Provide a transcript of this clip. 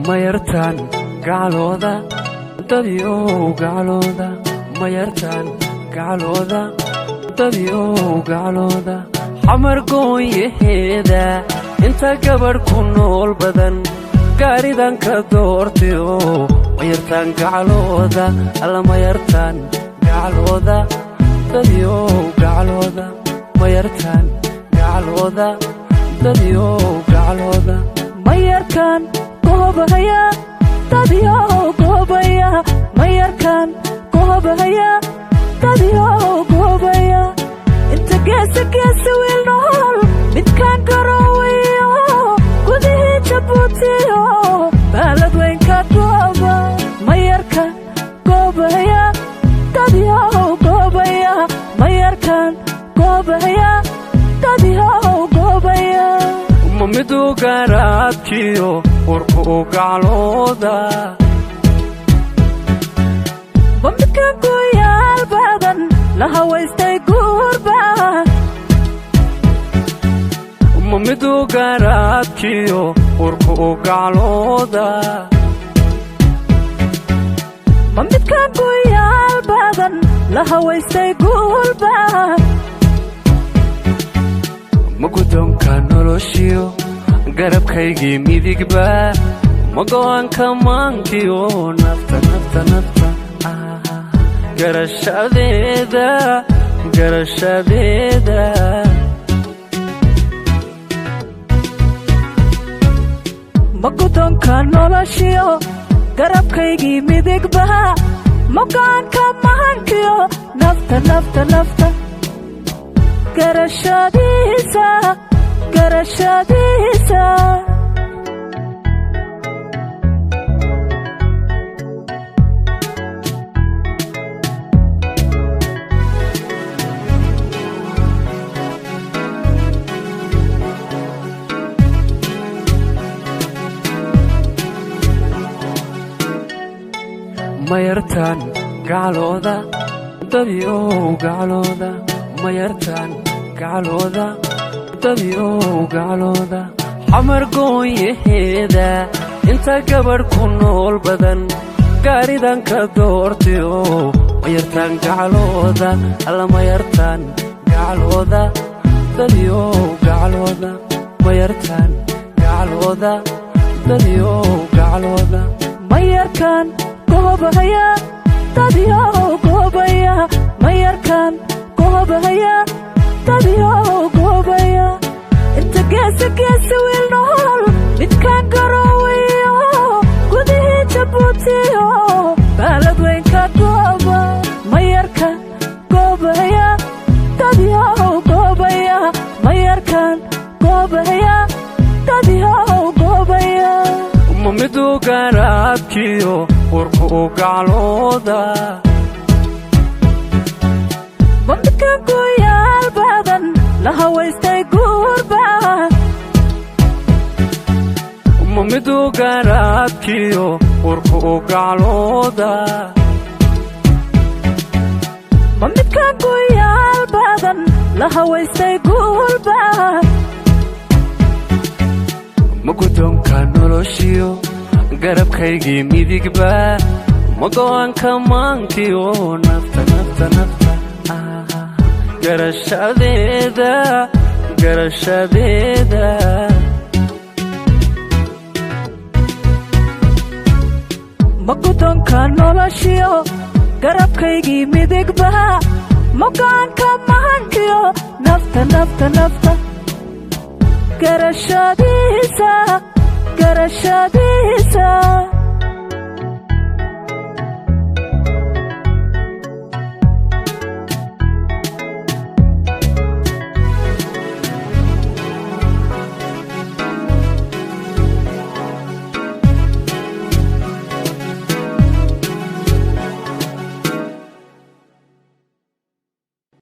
Mayartaan gacalooda, dadyow gacalooda, mayartaan gacalooda, dadyow gacalooda. Xamar goonyaheeda inta gabadh ku nool badan, gaaridan ka doortayo. Mayartaan gacalooda, alla mayartaan gacalooda, dadyow gacalooda, mayartaan gacalooda, dadyow gacalooda. Mayarkaan goobaya, dadyow goobaya, mayarkaan goobaya, dadyow goobaya. Inta geesa geesa wiil nool, midkaan garoowayo, gudihii Jabuutiyo baalad weynka gooba. Mayarka goobaya, dadyow goobaya, mayarkaan goobaya, dadyow goobaya. Ma miduu garaadkiyo warku u gaclooda? Ma midkaan guyaal badan la hawaystay guurba? Ma miduu garaadkiyo warku u gaclooda? Ma midkaan guyaal badan la hawaystay guulba? Ma guddoonka noloshiyo garabkaygii midigba? Ma go'aanka maankiyo nafta, nafta, nafta garashadeeda, garashadeeda? Ma guddoonka noloshiyo garabkaygii midigba? Ma go'aanka mahankiyo nafta, nafta, nafta garashadiisa, garashadiisa? Mayartaan gacalooda, dadyow gacalooda, mayartaan gacalooda, dadyow gacalooda. Xamar goonyaheeda inta gabadh ku nool badan, gaaridan ka doortayo. Mayartaan gacalooda, alla mayartaan gacalooda, dadyow gacalooda, mayartaan gacalooda, dadyow gacalooda. Mayarkaan goobaya, dadyow goobaya, mayarkaan goobaya, dadyow goobaya. Inta geesa geesa wiil nool, midkaan garoowayo, gudihii Jabuutiyo baalad weynka gooba. Mayarka goobaya, dadyow goobaya, mayarkaan goobaya, dadyow goobaya. Ma miduu garaadkiyo warku u gaclooda? Ma midkaan guyaal badan la hawaystay guurba? Ma miduu garaadkiyo warku u gaclooda? Ma midkaan guyaal badan la hawaystay guulba? Ma guddoonka noloshiyo garabkaygii midigba? Ma go'aanka maankiyo nafta, nafta, nafta garashadeeda, garashadeeda? Ma guddoonka noloshiyo garabkaygii midigba? Ma go'aanka mahankiyo nafta, nafta, nafta garashadiisa, garashadiisa?